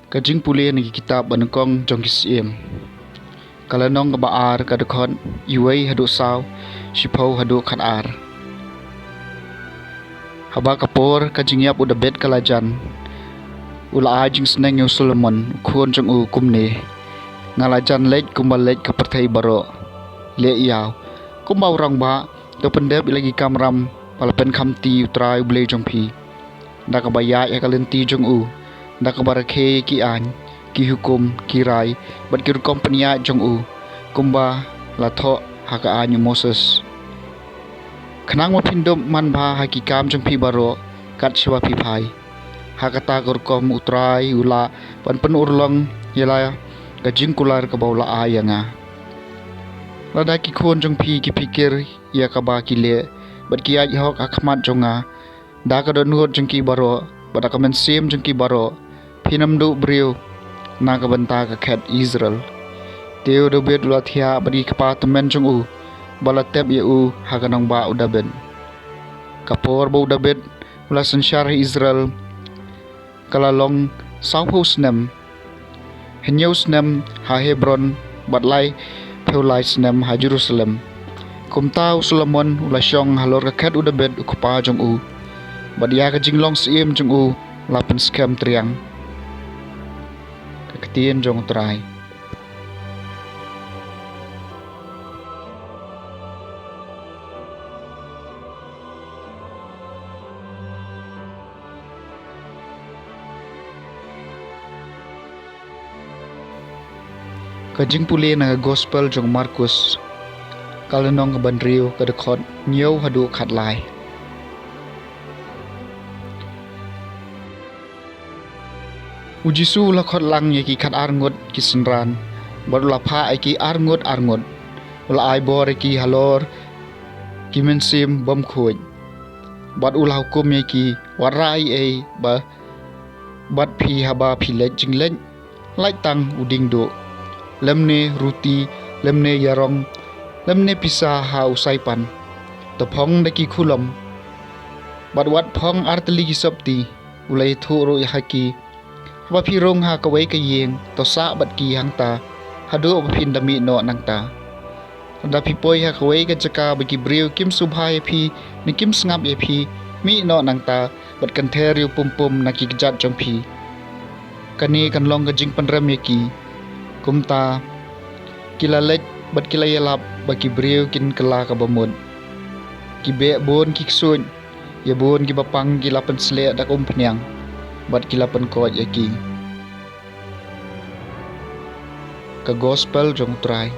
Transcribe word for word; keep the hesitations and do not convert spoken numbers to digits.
Ka jingpule na ki kitab ba nyngkong jong ki Syiem. Ka lynnong kaba ar, ka dkhot wei haduh saw, shiphew haduh khatar. Haba ka por ka jingïap u Dabid ka la jan, u la ai jingsneng ïa u Solomon u khun jong u kumne: Nga la jan leit kumba leit ka pyrthei baroh. Leh ïa u kumba u rangbah, to pyndep ïa la ki kamram ba la pynkham ti U Trai U Blei jong phi, da kaba ïaid ha ka lynti jong u, da kaba rakhe ïa ki aiñ, ki hukum, ki rai, bad ki rukom pynïaid jong u, kumba la thoh ha ka aiñ u Moses. Khnang ba phin dup manbha ha ki kam jong phi baroh kat shaba phi phai. Ha kata ka rukom U Trai u lah ban pynurlong ïa la ka jingkular kaba u la ai ïa nga. Lada ki khun jong phi ki phikir ïa kaba ki leh, bad ki ïaid hok ha khmat jong nga, da ka dohnud jong ki baroh, bad da ka mynsiem jong ki baroh, phin ym duh briew na ka bynta ka khet Israel. Te u Dabid u la thiah bad ki kpa tymmen jong u, ba la tep ïa u ha ka nongbah u Dabid. Ka por ba u Dabid u la synshar ha Israel ka la long sawphew snem. Hynñiew snem ha Hebron, bad laiphew lai snem ha Jerusalem. Kumta u Solomon u la shong halor ka khet u Dabid u kpa jong u, bad ïa ka jinglong syiem jong u la pynskhem triang. Ka ktien jong U Trai. Ka jingpule na ka Gospel jong u Markus, ka lynnong kaba hynriew, ka dkhot hynñiew haduh khatlai. U Jisu u la khot lang ïa ki khatar ngut ki synran, bad u la phah ïa ki ar ngut ar ngut. U la ai bor ïa ki halor ki mynsiem bymkhuid, bad u la hukum ïa ki: Wat rah ei ei bad phi haba phi leit jingleit, lait tang u dieng duh, lymne ruti, lymne ïarong, lymne pisa ha u saipan. To phong da ki khulom, bad wat phong artylli ki sopti. U la ïathuh ruh ïa ki: Haba phi rung ha kawei ka ïing, to sah bad ki hangta haduh ba phin da mih noh nangta. Lada phi poi ha kawei ka jaka ba ki briew kim sngewbha ïa phi ne kim sngap ïa phi, mih noh nangta bad kynther ïa u pum pum na ki kjat jong phi. Kane kan long ka jingpynrem ïa ki. Kumta ki la leit bad ki la ïalap ba ki briew kin kylla kaba mut. Ki beh bun ki ksuid, ïa bun kiba pang ki la pynsleh da ka umphniang, bad ki la pynkoit ïa ki. Ka Gospel jong U Trai.